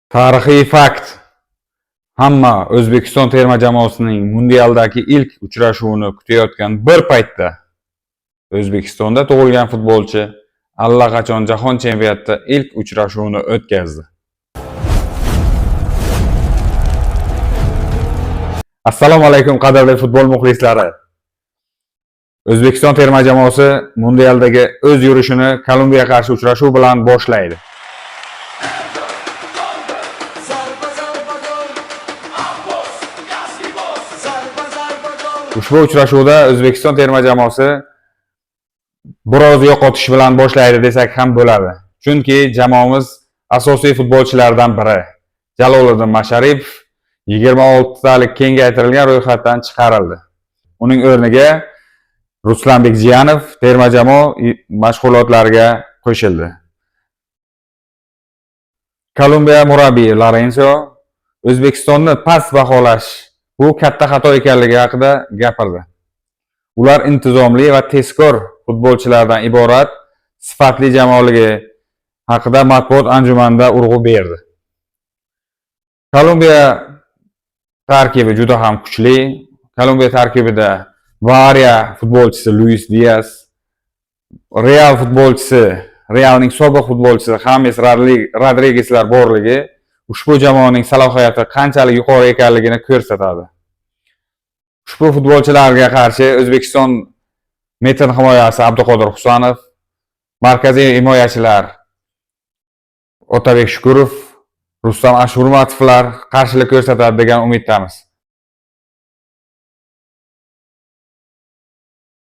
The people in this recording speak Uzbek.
Tarixiy fakt. Hamma O'zbekiston terma jamoasining mundialdagi ilk uchrashuvini kutayotgan bir paytda O'zbekistonda tug'ilgan futbolchi allaqachon jahon chempionatida ilk uchrashuvini o'tkazdi. Assalomu alaykum, qadrli futbol muxlislari. O'zbekiston terma jamoasi mundialdagi o'z yurishini Kolumbiya qarshi uchrashuv bilan boshlaydi. Zarba, zarba, gol. Zarba, zarba, gol. Ushbu uchrashuvda O'zbekiston terma jamoasi biroz yo'qotish bilan boshlaydi desak ham bo'ladi. Chunki jamoamiz asosiy futbolchilaridan biri Jaloliddin Masharipov 26 talik kengaytirilgan ro'yxatdan chiqarildi. Uning o'rniga Ruslanbek Jiyanov terma jamoa mashg'ulotlariga qo'shildi. Kolumbiya murabbiyi Lorenzo O'zbekistonni past baholash bu katta xato ekanligi haqida gapirdi. Ular intizomli va tezkor futbolchilardan iborat sifatli jamoaligi haqida matbuot anjumanida urg'u berdi. Kolumbiya tarkibi juda ham kuchli. Kolumbiya tarkibida Bavariya futbolchisi Luis Dias, Real futbolchisi, Realning sobiq futbolchisi James Rodriguezlar borligi ushbu jamoaning salohiyati qanchalik yuqori ekanligini ko'rsatadi. Ushbu futbolchilarga qarshi O'zbekiston metin himoyasi Abduqodir Husanov, markaziy himoyachilar Otabek Shukurov, Rustam Ashurmatovlar qarshilik ko'rsatadi degan umiddamiz.